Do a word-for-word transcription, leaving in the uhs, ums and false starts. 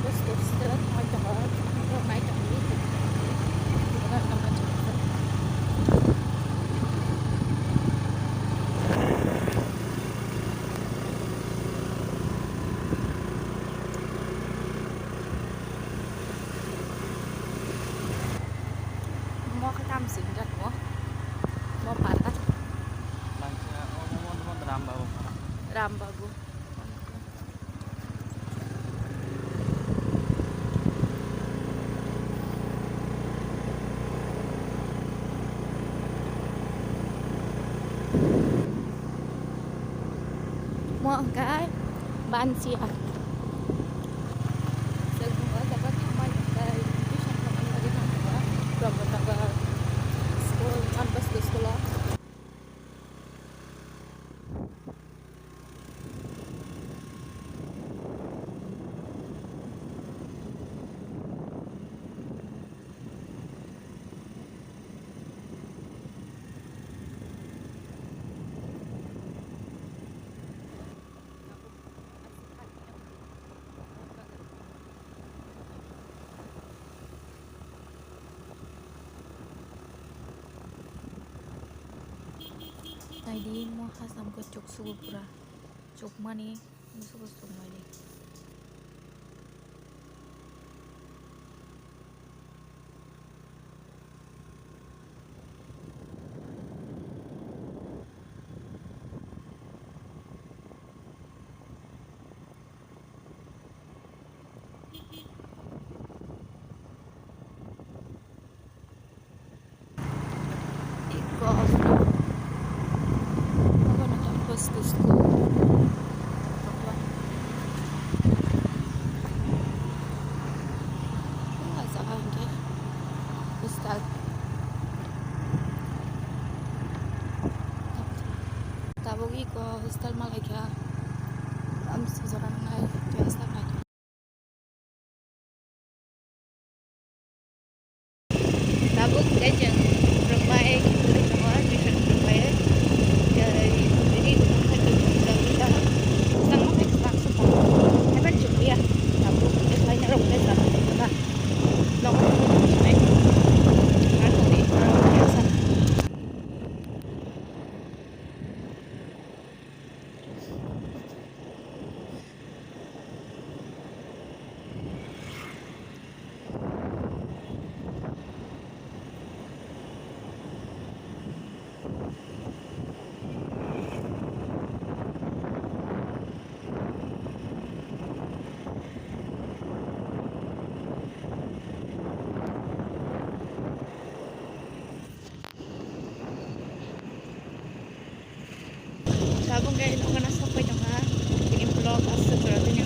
Bus stop sila thangwi tongo, borok nai tongwi. Mo khe tamo simi jak mo. Mo pata. Langsa, o, mo, mo, mo, Ram Babu. Ram Babu. Mo hwnkhe Bansia. Chwng o jaga thangmani hwnkhe tuition thangmani bagwi thangkha Brahmanagar school, Don Bosco school o. Naidi mo hasam khe chuksugo pura, chukmani musugo chukmani. Iko obo no Don Bosco school. O jaga hwnkhe hostel. Tabuk iko hostel malaikha. Amsijora nai, hostel nai. Tabuk tei chwng rwngbai, rwngbai, admission rwngbai. Tei ready rwngkha tei chwng rwngwi ta. Chwng ma hai kwbang se tong. Haiban chukliya. Tabuk tei khlaina rok tei chwng rwngkha. Nogo tongwi tong sinai. Ar tongwi tong. Tabuk khe nokna sokpai tongkha. Tini vlog aswk jora tini